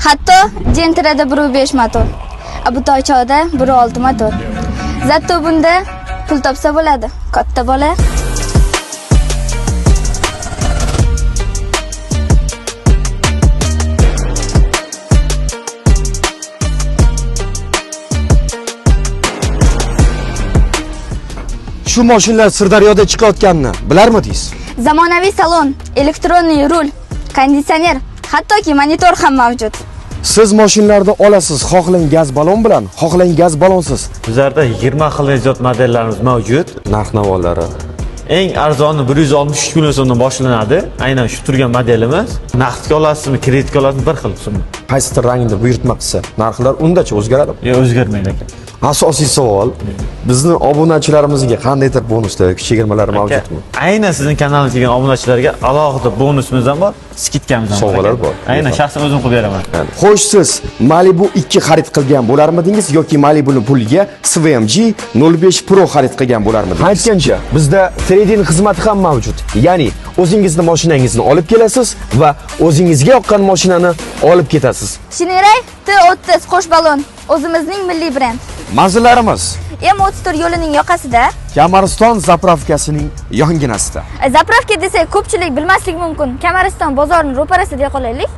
Hatto Gentrada 1.5 motor, Abu Toychoda 1.6 motor. Zato bunda pul topsa bo'ladi, katta bola. Shu mashinalar Sirdaryoda chiqayotganini bilarmidingiz? Zamonaviy salon, электронный rul, konditsioner, hattoki monitor ham mavjud. Siz mashinalarni olasiz, xohlang gaz balon bilan, xohlang gaz balonsiz. Bizlarda 20 xil ziyod modellarimiz mavjud. Narx-navolari. Eng arzoni 163 million so'mdan boshlanadi. Aynan shu turgan modelimiz. Naqdga olasizmi, kreditga olasizmi, bir xil summa. Qaysidir rangni buyurtma qilsa, narxlar undacha o'zgaradimi? Yo'q, o'zgarmaydi aka. Asosiy savol, bizni obunachilarimizga qandaydir bonuslar yoki chegirmalar mavjudmi? Aynan sizning kanalingizga kelgan obunachilarga alohida bonusimiz ham bor, скидка miz ham bor. Sovg'alar aka. bor. Aynan shaxsan o'zim qilib beraman. Xo'sh, siz Malibu 2 xarid qilgan bo'larmidingiz yoki Malibu'ni puliga SVMG 05 Pro xarid qilgan bo'larmidingiz? Aytgancha, bizda trading xizmati ham mavjud. Ya'ni o'zingizni mashinangizni olib kelasiz va o'zingizga yoqqan mashinani olib ketasiz. Shineray T30 qo'sh balon, o'zimizning milliy brend. Manzillarimiz M34 yo'lining yoqasida. Kamariston заправка sining yonginasida. Заправка desak ko'pchilik bilmasligi mumkin. Kamariston bozorining ro'parasida deya qolaylik.